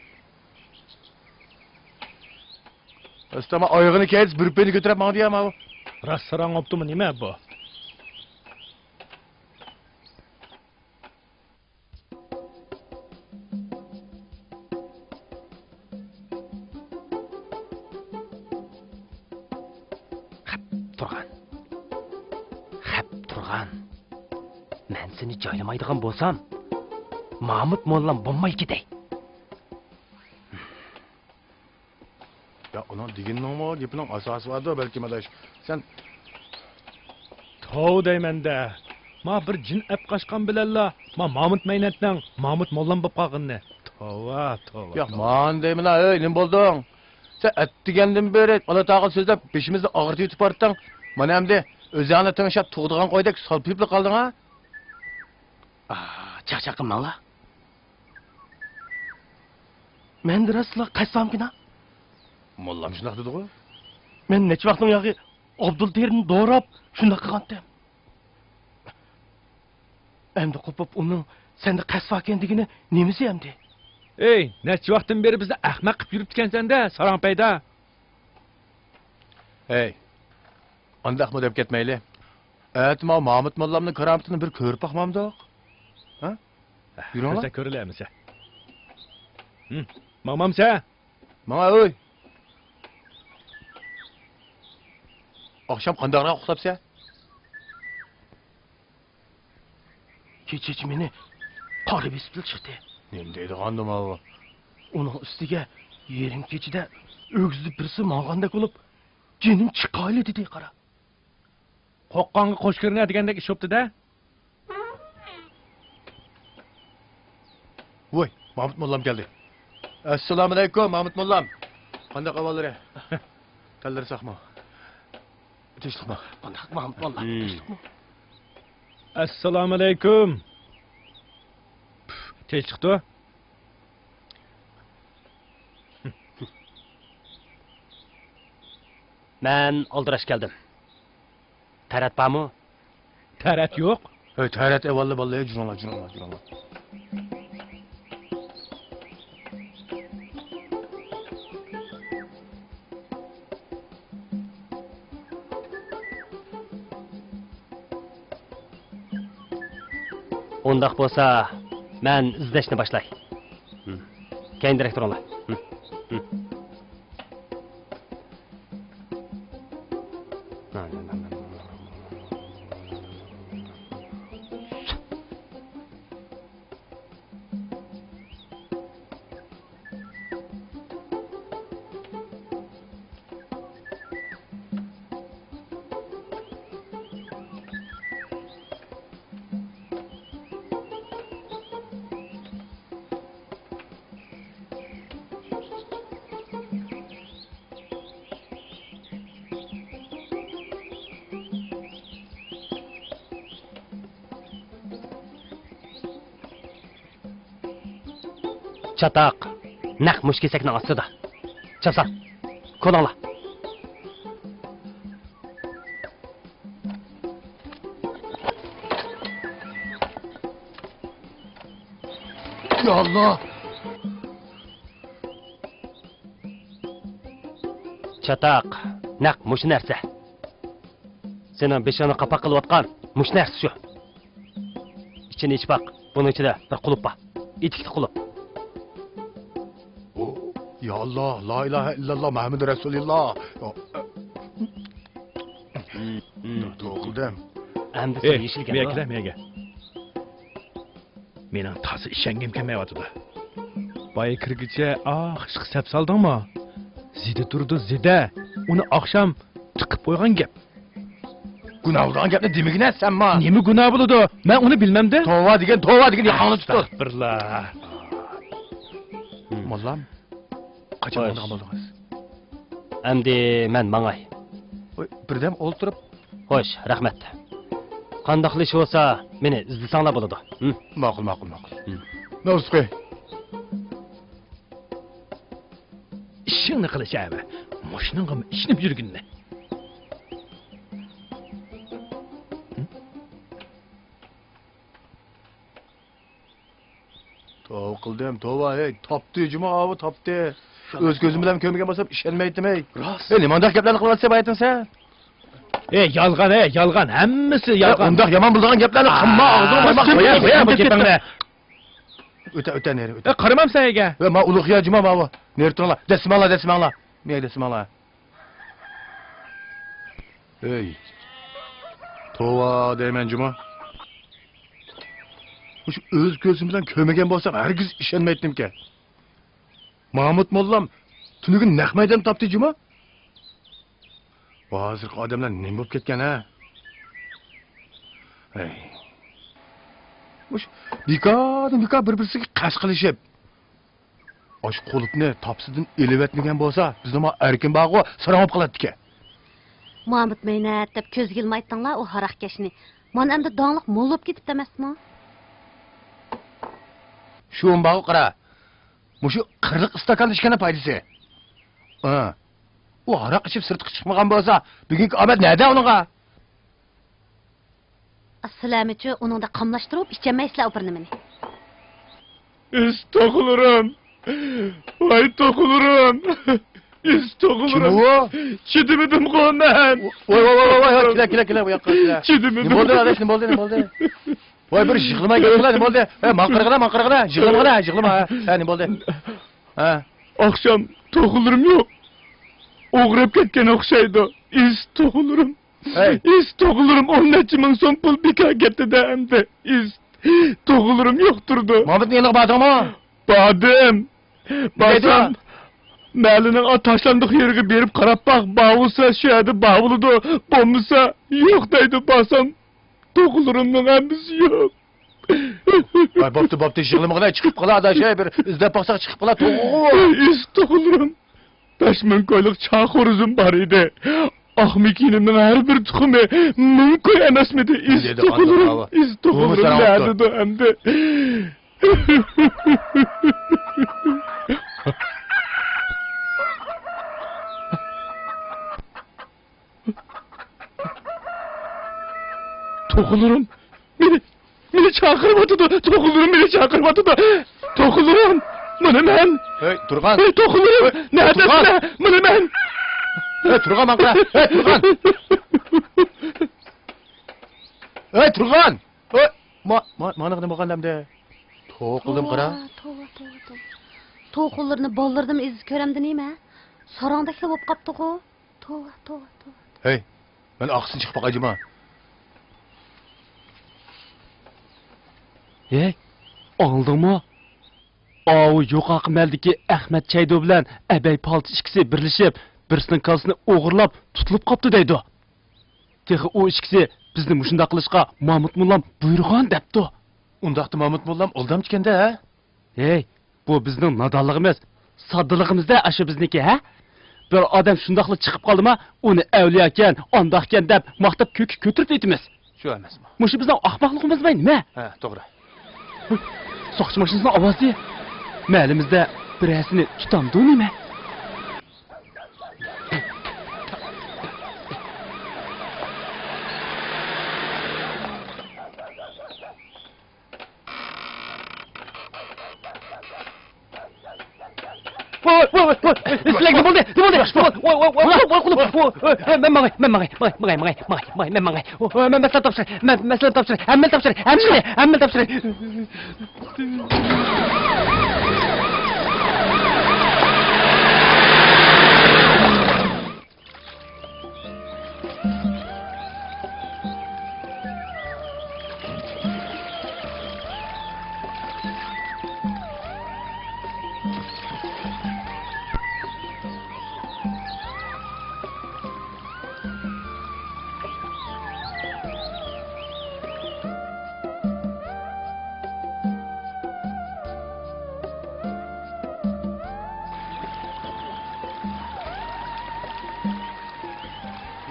ئۆستە ما ئايىغىنى كىيدى، بىر پېنى كۆتۈرۈپ ماڭدى يا ماۋۇ. راست ساراڭ بوپتۇمۇ نېمە بۇ؟ خەپ تۇرغان. خەپ تۇرغان. مەن سېنى جايلىمايدىغان بولسام، مامۇت موللام بولماي كېتەي. يا، ئۇنىڭ دېگىنىنىڭمۇ گېپىنىڭ ئاساسى باردۇ، بەلكىم، ئاداش. سەن توۋا دەيمەن-دە. ما بىر جىن ئەپ قاچقان بىلەنلا، ما مامۇت مەينەتنىڭ مامۇت موللام بوپ قالغىنىنى. توۋا، توۋا، يا، توۋا. مانا دەيمەن، ئەي، نېمە بولدۇڭ؟ سەن ئەتىگەندىن بېرى ئالا تاغىل سۆزلەپ، بېشىمىزنى ئاغرىتىۋېتىپ باراتتىڭ. مانا ئەمدى ئۆزۈڭنى تىڭشاپ تۇغىدىغان قويدەك سالپىيىپلا قالدىڭ-ھە؟ ئاھ، چاقچاق قىلماڭلار. مەندە راستلا قەستام كىنا. موللام شۇنداق دېدىغۇ. مەن نەچچە ۋاقىتنىڭ ياغى ئابدۇلتېرىنى دوراپ، شۇنداق قىلغانتىم. ئەمدى قوپۇپ ئۇنىڭ سەندە قەست باركەن دېگىنى نېمىسى ئەمدى؟ ئەي، نەچچە ۋاقىتتىن بېرى بىزنى ئەخمەق قىلىپ يۈرۈپتىكەنسەن-دە، ساراڭ پەيدا. ھەي، ئانداقمۇ دەپ كەتمەيلى. ئەتە ماۋۇ مامۇت موللامنىڭ كارامىتىنى بىر كۆرۈپ باقمامدۇق؟ ھە؟ يۈرۈڭلار. كۆرسە كۆرىلى ئەمىسە. ھىم، ماڭمامسە؟ ماڭاي. ئاخشام قانداقراق ئۇخلاپسەن؟ كېچىچە مېنى قارا بېسىپلا چىقتى. نېمە دەيدىغاندۇ ماۋۇ؟ ئۇنىڭ ئۈستىگە يېرىم كېچىدە ئۆگزىدە بىرسى ماڭغاندەك بولۇپ، جېنىم چىقايلى دېدى، قارا. قوققانغا قوش كۆرۈنە دېگەندەك ئىش بوپتۇ-دە. ۋوي، مامۇت موللام كەلدى. ئەسسالامۇئەلەيكۇم، مامۇت موللام. قانداق ئەھۋاللىرى؟ تەنلىرى ساقمۇ؟ تىنچلىقمۇ؟ قانداق، مامۇت موللام؟ تىنچلىقمۇ؟ ئەسسالامۇئەلەيكۇم. پۇھ، تىنچلىقتۇ؟ مەن ئالدىراش كەلدىم. تەرەت بارمۇ؟ تەرەت يوق. ھەي، تەرەت ئەۋاللا بالىلار، جۇرۇڭلار، جۇرۇڭلار، جۇرۇڭلار. ئۇنداق بولسا، مەن ئىزدەشنى باشلاي. كەينىدىرەك تۇرۇڭلار. چاتاق نەق مۇشۇ كېسەكنىڭ ئاستىدا. چاپسان، كولاڭلار. يا ئاللا! چاتاق نەق مۇشۇ نەرسە. سېنىڭ بېشىڭنى قاپاق قىلىۋاتقان مۇشۇ نەرسە شۇ. ئىچىنى ئېچىپ باق. بۇنىڭ ئىچىدە بىر قۇلۇپ بار. ئېتىكلىك قۇلۇپ. يا ئاللا، لا ئىلاھە ئىللاللا، مۇھەممەدۇ رەسۇلۇللا. توۋا قىلدىم. ئەمدى سەن يېشىل كەلدىڭ. مېنىڭ تازا ئىشەنگۈم كەلمەيۋاتىدۇ. بايا كىرگۈچە ئاخشىقى سەپ سالدىڭمۇ؟ زىدە تۇرىدۇ، زىدە. ئۇنى ئاخشام تىقىپ قويغان گەپ. گۇناھ بولىدىغان گەپنى دېمىگىنە سەنمۇ. نېمە گۇناھ بولىدۇ؟ مەن ئۇنى بىلمەمدە. توۋا دېگىن، توۋا دېگىن، ياقاڭنى تۇتۇپ. ئەستەغپىرۇللا. موللام، قاچان ماڭىدىغان بولدىڭىز؟ ئەمدى مەن ماڭاي. ۋاي، بىردەم ئولتۇرۇپ. خوش، رەھمەت. قانداقلا ئىش بولسا، مېنى ئىزدىسەڭلار بولىدۇ. ھىم؟ ماقۇل، ماقۇل، ماقۇل. ھىم. نوپۇس قوي. ئىشىڭنى قىلىش ئەۋە. مۇشۇنىڭغىمۇ ئىشىنىپ يۈرگىنىنى. توۋا قىلدىم، توۋا، ھەي، تاپتى، جۇما ئاۋۇ تاپتى. ئۆز كۆزۈم بىلەن كۆرمىگەن بولسام ئىشەنمەيتتىم، ھەي. راست. ھەي، نېمانداق گەپلەرنى قىلىۋاتىسەن باياتىن سەن؟ ھەي، يالغان، ھەي، يالغان، ھەممىسى يالغان. ئۇنداق يامان بولىدىغان گەپلەرنى قىلما، ئاغزىڭنى مايماق قويۇپ قوياي بۇ گېپىڭنى. ئۆتە، ئۆتە نېرى، ئۆتە. ئەي، قارىمامسەن ئەگە. ئەي، ما ئۇلۇغ يا جۇما ماۋۇ. نېرى تۇرۇڭلار، دەسماڭلار، دەسماڭلار. نېرى دەسماڭلار. ھەي، توۋا دەيمەن جۇما. مۇشۇ ئۆز كۆزۈم بىلەن كۆرمىگەن بولسام ھەرگىز ئىشەنمەيتتىمكەن. مامۇت موللام تۈنۈگۈن نەق مەيدان تاپتى جۇما. بۇ ھازىرقى ئادەملەر نېمە بولۇپ كەتكەن ھە؟ ھەي. مۇشۇ بىكاردىن بىكار بىر-بىرسىگە قەست قىلىشىپ. ئاشۇ قۇلۇپنى تاپسىدىن ئېلىۋەتمىگەن بولسا، بىزنىڭمۇ ئەركىن بارغۇ، ساراڭ بولۇپ قالاتتىكەن. مامۇت مەينەت دەپ كۆزگە ئىلمايتتىڭلار ئۇ ھاراقكەشنى. مانا ئەمدى داڭلىق موللا بولۇپ كېتىپتۇ ئەمەسمۇ؟ شۇ بارغۇ قارا. مۇشۇ قىرلىق ئىستاكان ئىچكەننىڭ پايدىسى. ھە. ئۇ ھاراق ئىچىپ سىرتقا چىقمىغان بولسا، بۈگۈنكى ئامەت نەدە ئۇنىڭغا؟ سىلەرمۇچۇ ئۇنىڭدا قاملاشتۇرۇپ ئىچەلمەيسىلەر ئۇ بىرنېمىنى. ئىس توخۇلىرىم! ۋاي توخۇلىرىم! ئىس توخۇلىرىم! كىم ئۇ؟ چىدىمىدىمغۇ مەن! ۋاي، ۋاي، ۋاي، ۋاي، ۋاي، كېلە، كېلە، كېلە، بۇ ياققا كېلە. چىدىمىدىمغۇ. نېمە بولدى، ئاداش، نېمە بولدى، نېمە بولدى؟ ۋاي، بىر يىغلىماي گەپ قىلە، نېمە بولدى؟ ھە، ماڭقىرغىنا، ماڭقىرغىنا، يىغلىمىغىنا، يىغلىما، ھە. ھە، نېمە بولدى؟ ھە. ئاخشام توخۇلىرىم يوق. ئوغرىپ كەتكەن ئوخشايدۇ. ئىس توخۇلىرىم. ھەي. ئىس توخۇلىرىم، ئون نەچچە مىڭ سوم پۇل بىكار كەتتى-دە ئەمدى. ئىس توخۇلىرىم يوق تۇرىدۇ. مامۇتنىڭ يېنىغا باردىڭمۇ؟ باردىم. نېمە دەيدۇ؟ بارسام، مەھەللىنىڭ ئا تاشلاندۇق يېرىگە بېرىپ قاراپ باق، بار بولسا شۇ يەردە بار بولىدۇ، بولمىسا يوق دەيدۇ، بارسام. توخۇلىرىمنىڭ ھەممىسى يوق. ۋاي، بوپتۇ، بوپتۇ، يىغلىمىغىلە، چىقىپ قالا، ئاداش، ھەي، بىر ئىزدەپ باقساق چىقىپ قالا، توخۇ. ئىس توخۇلىرىم. بەش مىڭ كويلۇق چاقا خورۇزۇم بار ئىدى. ئاق مېكىنىمنىڭ ھەر بىر تۇخۇمى مىڭ كوي ئەمەسمىدى؟ ئىس توخۇلىرىم، ئىس توخۇلىرىم نەدىدۇ ئەمدى؟ توخۇلىرىم مېنى، مېنى چاقىرىۋاتىدۇ. توخۇلىرىم مېنى چاقىرىۋاتىدۇ. توخۇلىرىم، مانا مەن. ھەي، تۇرغان. ھەي، توخۇلىرىم، ھەي، نەدىسىلەر؟ تۇرغان. مانا مەن. ھەي، تۇرغان، ماڭقىرا. ھەي، تۇرغان. ھەي، تۇرغان. ھەي، ما، ما، مانا نېمە بولغان ئەمدى؟ توۋا قىلدىم، قارا. توۋا، توۋا، توۋا، توۋا. توخۇلىرىنى بالىلىرىدىنمۇ ئېزىز كۆرەمدۇ نېمە؟ ساراڭدەكلا بولۇپ قاپتىغۇ. توۋا، توۋا، توۋا. ھەي، مەن ئارقىسىدىن چىقىپ باقاي جۇما. ھەي، ئاڭلىدىڭمۇ؟ ئاۋۇ يۇقىرىقى مەھەللىدىكى ئەخمەت چەيدۇ بىلەن ئەبەي پالچى ئىككىسى بىرلىشىپ، بىرسىنىڭ كاللىسىنى ئوغرىلاپ تۇتۇلۇپ قاپتۇ دەيدۇ. تېخى ئۇ ئىككىسى بىزنى مۇشۇنداق قىلىشقا مامۇت موللام بۇيرۇغان دەپتۇ. ئۇنداقتا مامۇت موللام ئالدامچىكەن-دە، ھە؟ ھەي، بۇ بىزنىڭ نادانلىقىمىز، ساددىلىقىمىز-دە ئاشۇ بىزنىڭكى، ھە؟ بىر ئادەم شۇنداقلا چىقىپ قالدىما، ئۇنى ئەۋلىياكەن، ئانداقكەن دەپ ماختاپ كۆككە كۆتۈرۈپ ئېيتىمىز. شۇ ئەمەسمۇ؟ مۇشۇ بىزنىڭ ئاخماقلىقىمىزمۇ نېمە؟ ھە، توغرا. ھۇي، ساقچى ماشىنىسىنىڭ ئاۋازى. مەھەللىمىزدە بىرەرسىنى تۇتامدۇ نېمە؟ ۋوي، ۋوي، ۋوي، ۋوي، ۋوي، سىلەرگە نېمە بولدى؟ نېمە بولدى؟ ۋوي، ۋوي، ۋوي، ۋوي، ۋوي، ۋوي، ۋوي، ۋوي، ۋوي، ۋوي، ۋوي، مەن ماڭاي، مەن ماڭاي، ماڭاي، مەن ماڭاي، مەن ماڭاي، ۋوي، ۋوي، مەن مەسلىھەت تاپشۇراي، مەن مەسلىھەت تاپشۇراي، ھەممىنى تاپشۇراي، ھەممىنى، ھەممىنى تاپشۇراي.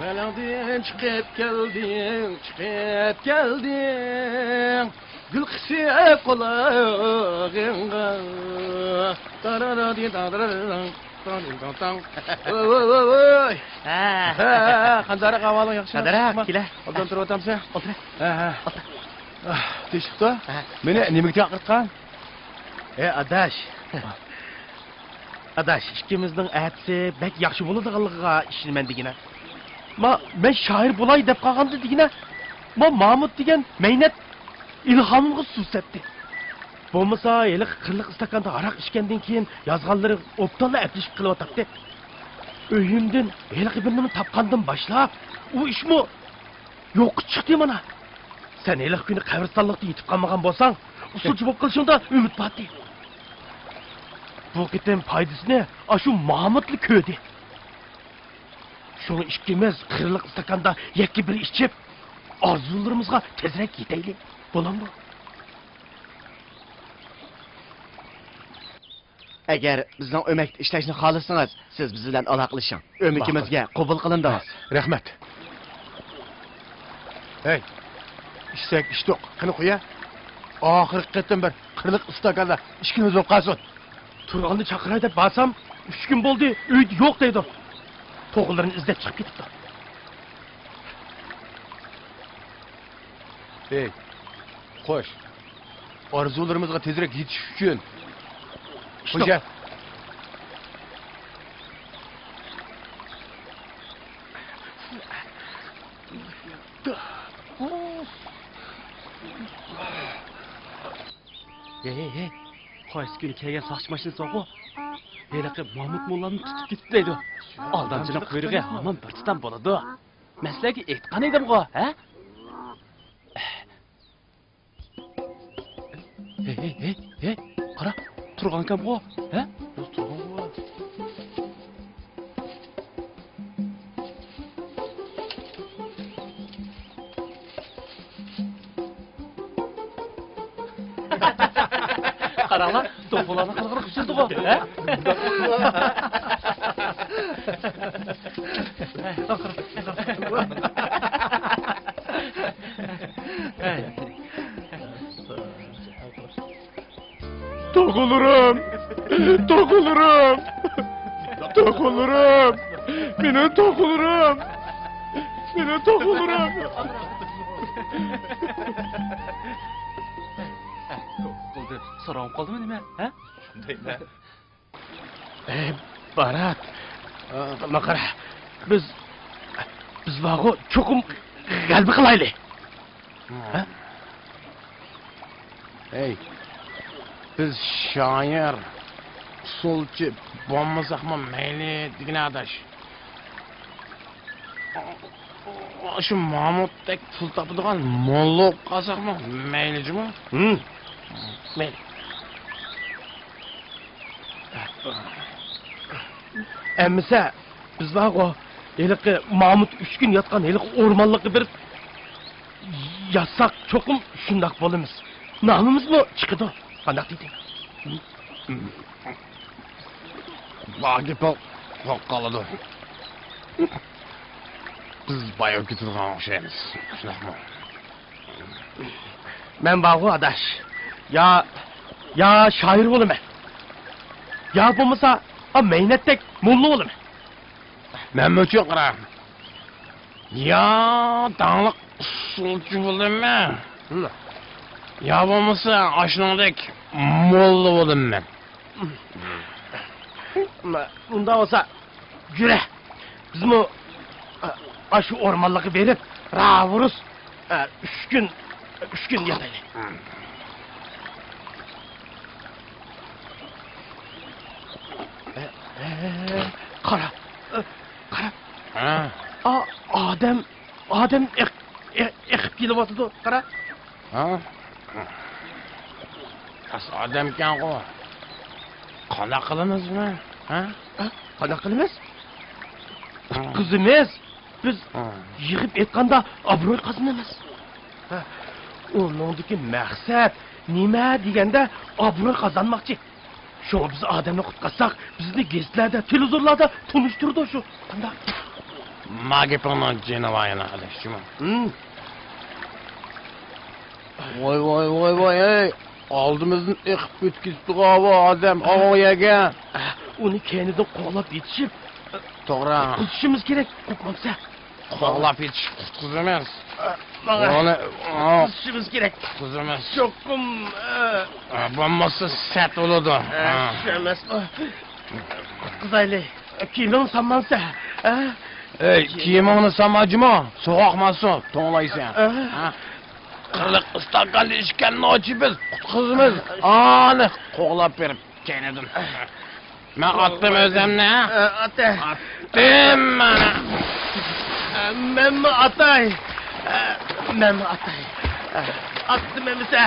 مەلەڭدىن چىقىپ كەلدىڭ، چىقىپ كەلدىڭ، گۈل قىسىپ قۇلاقىڭغا. تارارادى تارارادىڭ، تارارادىڭ. ۋوي، ۋوي، ۋوي، ۋوي. ھە. ھە، ھە، قانداقراق ئەھۋالىڭ، ياخشىمۇ؟ قانداقراق، كېلە. ئوبدان تۇرۇۋاتامسەن؟ ئولتۇر. ھە، ھە. ئولتۇر. ئاھ، تىنچلىقتا؟ ھە. مېنى نېمىگە چاقىرتقان؟ ھە، ئاداش. ئاداش، ئىككىمىزنىڭ ئەتىسى بەك ياخشى بولىدىغانلىقىغا ئىشىنىمەن دېگىنە. ما، مەن شائىر بولاي دەپ قالغاندا دېگىنە، ما، مامۇت دېگەن مەينەت ئىلھامىمغا سۇ سەپتى. بولمىسا، ھېلىقى قىرلىق ئىستاكاندا ھاراق ئىچكەندىن كېيىن يازغانلىرى ئوبدانلا ئەپلىشىپ قېلىۋاتاتتى. ئۆيۈمدىن ھېلىقى بىر نېمىنى تاپقاندىن باشلاپ، ئۇ ئىشمۇ يوققا چىقتى مانا. سەن ھېلىقى كۈنى قەبرىستانلىقتا يېتىپ قالمىغان بولساڭ، ئۇسسۇلچى بولۇپ قېلىشىڭدا ئۈمىد بارتى. بۇ قېتىم پايدىسىنى ئاشۇ مامۇتلا كۆردى. شۇڭا ئىككىمىز قىرلىق ئىستاكاندا يەككە بىر ئىچىپ، ئارزۇلىرىمىزغا تېزرەك يېتەيلى. بولامدۇ؟ ئەگەر بىزنىڭ ئۆمەكتە ئىشلەشنى خالىسىڭىز، سىز بىز بىلەن ئالاقىلىشىڭ. ئۆمىكىمىزگە قوبۇل قىلىندىڭىز. رەھمەت. ھەي، ئىچسەك ئىچتۇق، قېنى قويە. ئاخىرقى قېتىم بىر قىرلىق ئىستاكاندا ئىككىمىز بولۇپ قالسۇن. تۇرغاننى چاقىراي دەپ بارسام، ئۈچ كۈن بولدى، ئۆيدە يوق دەيدۇ. توخۇلىرىنى ئىزدەپ چىقىپ كېتىپتۇ. ھەي، خوش. ئارزۇلىرىمىزغا تېزرەك يېتىش ئۈچۈن. خوجا. ھەي، ھەي، ھەي. قايسى كۈنى كەلگەن ساقچى ماشىنىسى بارغۇ؟ ھېلىقى مامۇت موللامنى تۇتۇپ كېتىپتۇ دەيدۇ. ئالدامچىنىڭ قۇيرۇقى ھامان بىر تۇتام بولىدۇ. مەن سىلەرگە ئېيتقان ئىدىمغۇ، ھە؟ ھەي، ھەي، ھەي، ھەي، قارا، تۇرغانكەنغۇ، ھە؟ تۇرغانغۇ. قاراڭلار، توخۇلارنى قىلغىلى قىچىلدىغۇ، ھە؟ توخۇلىرىم! توخۇلىرىم! توخۇلىرىم! مېنىڭ توخۇلىرىم! مېنىڭ توخۇلىرىم! بولدى، ساراڭ قالدىمۇ نېمە، ھە؟ شۇندايمۇ؟ ئەي، بارات. ئا، ماقارا، بىز، بىز بارغۇ، چوقۇم غەلىبە قىلايلى. ھە؟ ھەي، بىز شائىر، ئۇسسۇلچى بولمىساقمۇ مەيلى دېگىنە، ئاداش. شۇ مامۇتتەك پۇل تاپىدىغان موللا بولۇپ قالساقمۇ مەيلى جۇمۇ. ھىم. مەيلى. ئەمىسە، بىز بارغۇ، ھېلىقى مامۇت ئۈچ كۈن ياتقان ھېلىقى ئورمانلىققا بېرىپ ياتساق، چوقۇم شۇنداق بولىمىز. نامىمىزمۇ چىقىدۇ. قانداق دېدىڭ؟ بار گېپىڭ بولۇپ قالىدۇ. بىز باياۋ كېتىدىغان ئوخشايمىز. شۇنداقمۇ؟ مەن بارغۇ، ئاداش. يا، يا شائىر بولىمەن. يا بولمىسا، ئا، مەينەتتەك موللا بولىمەن. مەنمۇ چوقۇرا. يا داڭلىق ئۇسسۇلچى بولىمەن. ھىم. يا بولمىسا ئاشۇنىڭدەك موللا بولىمەن. مە-، ئۇنداق بولسا، يۈرە. بىزمۇ، ئا، ئاشۇ ئورمانلىققا بېرىپ، راۋۇرۇس، ئا، ئۈچ كۈن، ئۈچ كۈن ياتايلى. ھىم. ئە، ئە، قارا، ئە، قارا. ھە؟ ئا، ئادەم، ئادەم ئېق-، ئېق-، ئېقىپ كېلىۋاتىدۇ، قارا. ھە؟ راست ئادەمكەنغۇ. قانداق قىلىمىزمۇ؟ ھە؟ ھە؟ قانداق قىلىمىز؟ ھە. قۇتقۇزىمىز. بىز ھە. يىغىپ ئېيتقاندا ئابروي قازىنىمىز. ھە. ئۇنىڭدىكى مەقسەت نېمە دېگەندە ئابروي قازانماقچى. شۇڭا بىز ئادەمنى قۇتقازساق، بىزنى گېزىتلەردە، تېلېۋىزورلاردا تونۇشتۇرىدۇ شۇ. قانداق؟ ما گېپىڭنىڭ جېنى بار يەنە، ئاداش، جۇمۇ. ھىم. ۋاي، ۋاي، ۋاي، ۋاي، ھەي! ئالدىمىزدىن ئېقىپ ئۆتۈپ كېتىپتىغۇ ئاۋۇ ئادەم، ئاۋۇ يەرگە. ئۇنى كەينىدىن قوغلاپ يېتىشىپ، توغرا. قۇتقۇزۇشىمىز كېرەك، قوقمامسەن. قوغلاپ يېتىشىپ قۇتقۇزىمىز. ماڭا. ئۇنى، ئۇنى قۇتقۇزۇشىمىز كېرەك. قۇتقۇزىمىز. چوقۇم، ئە، ئە، بولمىسا سەت بولىدۇ. ئە، ھە. شۇ ئەمەسمۇ؟ قۇتقۇزايلى. كىيىمىڭنى سالمامسەن، ھە؟ ئەي، كىيىمىڭنى سالما جۇمۇ. سوغۇق ماسۇ، توڭلايسەن. ئە. ھە؟ قىرىق ئىستاكاننى ئىچكەن نوچى بىز قۇتقۇزىمىز. ئانى قوغلاپ بېرىپ كەينىدىن. مەن ئاتتىم ئۆزۈمنى. ئە، ئاتە. ئاتتىم مانا. ئە، مەنمۇ ئاتاي. ئە، مەنمۇ ئاتاي. ئە، ئاتتىم ئەمىسە.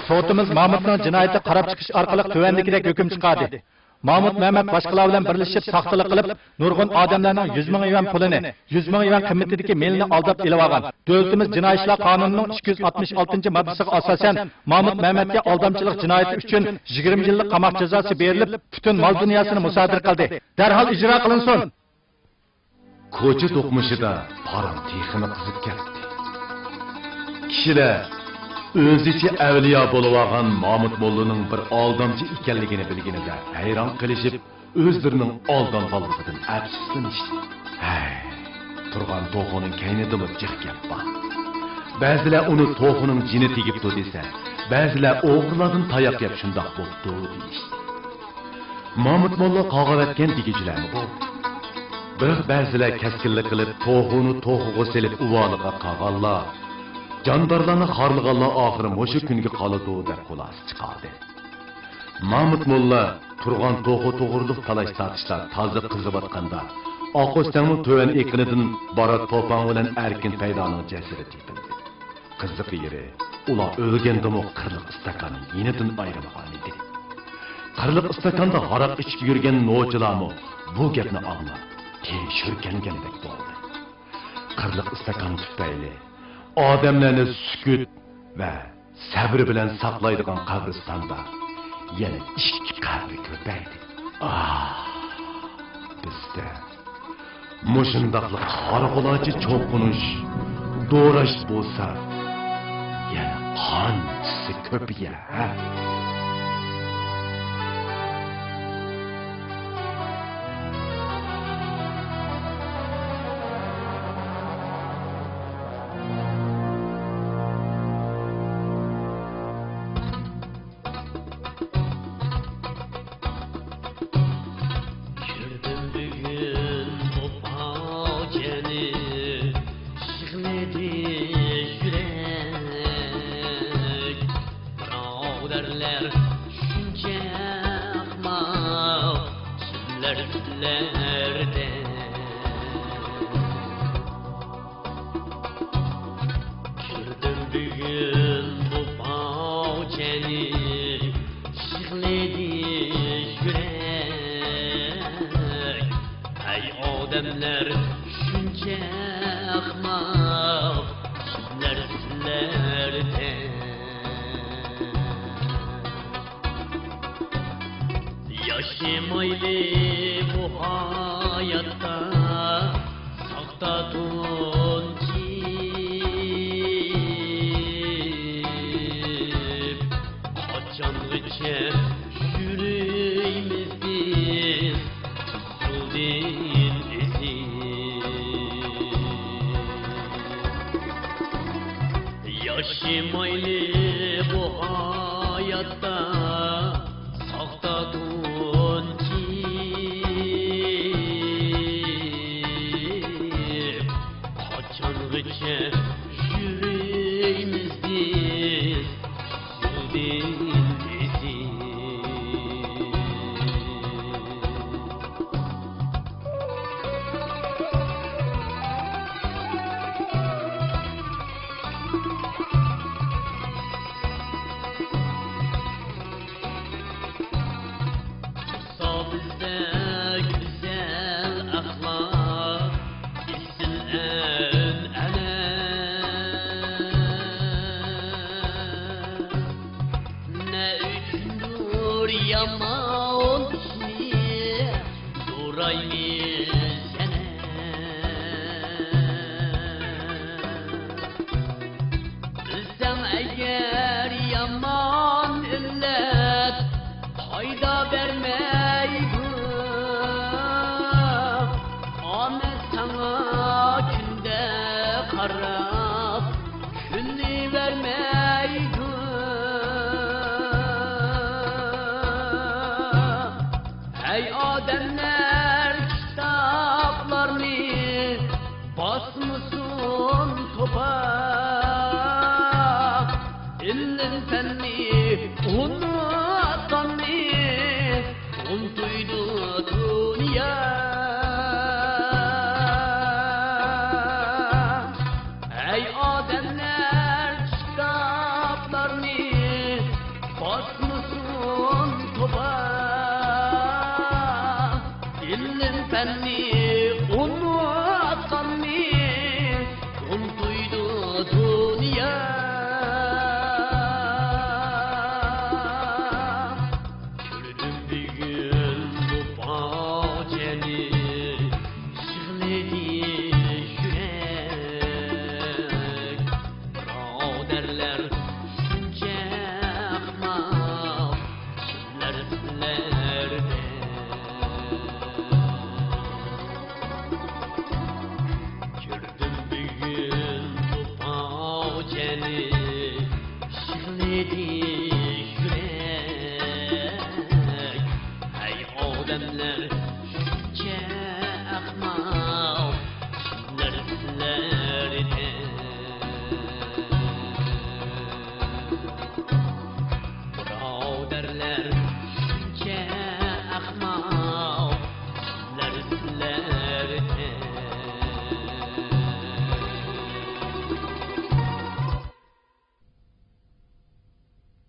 سوتىمىز مامۇتنىڭ جىنايىتىگە قاراپ چىقىش ئارقىلىق تۆۋەندىكىدەك ھۆكۈم چىقاردى. مامۇت مەمەت باشقىلار بىلەن بىرلىشىپ ساختىلىق قىلىپ، نۇرغۇن ئادەملەرنىڭ يۈز مىڭ يۈەن پۇلىنى، يۈز مىڭ يۈەن قىممىتىدىكى مېلىنى ئالداپ ئېلىۋالغان. دۆلىتىمىز جىنايى ئىشلار قانۇنىنىڭ ئىككى يۈز ئاتمىش ئالتىنچى ماددىسىغا ئاساسەن، مامۇت مەمەتكە ئالدامچىلىق جىنايىتى ئۈچۈن يىگىرمە يىللىق قاماق جازاسى بېرىلىپ، پۈتۈن مال-دۇنياسىنى مۇسادىرە قىلدى. دەرھال ئىجرا قىلىنسۇن! كوچا دوقمۇشىدا پاراڭ تېخىمۇ قىزىپ كەتتى. كىشىلەر ئۆزىچە ئەۋلىيا بولۇۋالغان مامۇت موللىنىڭ بىر ئالدامچى ئىكەنلىكىنى بىلگىنىدە ھەيران قېلىشىپ، ئۆزلىرىنىڭ ئالدانغانلىقىدىن ئەپسۇسلىنىشتى. ھەي، تۇرغان توخۇنىڭ كەينىدىمۇ جىق گەپ بار. بەزىلەر ئۇنى توخۇنىڭ جېنى تېگىپتۇ دېسە، بەزىلەر ئوغرىلاردىن تاياق يەپ شۇنداق بوپتۇ دېيىشتى. مامۇت موللا قاغىۋەتكەن دېگۈچىلەرمۇ بولدى. بىراق بەزىلەر كەسكىنلىك قىلىپ، توخۇنى توخۇغا سېلىپ ئۇۋالىغان قاغانلار، جاندارلارنى خارلىغانلار ئاخىرى مۇشۇ كۈنگە قالىدۇ دەپ خۇلاسە چىقاردى. مامۇت موللا تۇرغان توخۇ توغرۇلۇق تالاش-تارتىشلار تازا قىزىۋاتقاندا، ئاق ئۆستەڭنىڭ تۆۋەن ئېقىنىدىن بارات پوپاڭ بىلەن ئەركىن پەيدانىڭ جەسىتى تېپىلدى. قىزىق يېرى، ئۇلار ئۆلگەندىمۇ قىرلىق ئىستاكاننى يېنىدىن ئايرىمىغانىدى. قىرلىق ئىستاكاندا ھاراق ئىچىپ يۈرگەن نوچىلارمۇ بۇ گەپنى ئاڭلاپ، تېشى شۈركەنگەندەك بولدى. قىرلىق ئىستاكان تۈپەيلى ئادەملەرنى سۈكۈت ۋە سەبرى بىلەن ساقلايدىغان قەبرىستاندا يەنە ئىككى قەبرە كۆپەيدى. ئاھ، بىزدە مۇشۇنداقلا قارىغۇلارچە چوقۇنۇش، دوراش بولسا، يەنە قانچىسى كۆپىيە، ھە؟ كۆردۈم بۈگۈن بۇ پاجىئەنى، يىغلىدى يۈرەك. بۇرادەرلەر شۇنچە ئەخمەق، كىملەر سىلەردەك. كۆردۈم بۈگۈن بۇ پاجىئەنى، يىغلىدى يۈرەك. ھەي ئادەملەر شۇنچە ئەخمەق، كىملەر سىلەردەك. ياشىمايلى بۇ ھاياتتا ساختا تونچىپ، قاچانغىچە يۈرەيمىز بىز تۇزلىدىن ئېزىپ؟ ياشىمايلى بۇ ھاياتتا ساختا تونچىپ، قاچانغىچە يۈرەيمىز بىز يولدىن ئېزىپ؟ تۇرسا بىزدە گۈزەل ئەخلاق، ئېسىل ئەنئەنە. نە ئۈچۈندۇر يامان ئىشنى دورايمىز يەنە. بىلسەڭ ئەگەر يامان ئىللەت پايدا بەرمەيدۇ، ئامەت ساڭا كۈندە قاراپ كۈلۈۋەرمەيدۇ. ھەي ئادەملەر، كىتابلارنى باسمىسۇن توپا، ئىلىم-پەننى ئۇنۇتقاننى ئۇنتۇيدۇ دۇنيا. ھەي ئادەملەر، كىتابلارنى باسمىسۇن توپا، ئىلىم-پەننى ئۇنۇتقاننى ئۇنتۇيدۇ دۇنيا. كۆردۈم بۈگۈن بۇ پاجىئەنى، يىغلىدى يۈرەك. بۇرادەرلەر،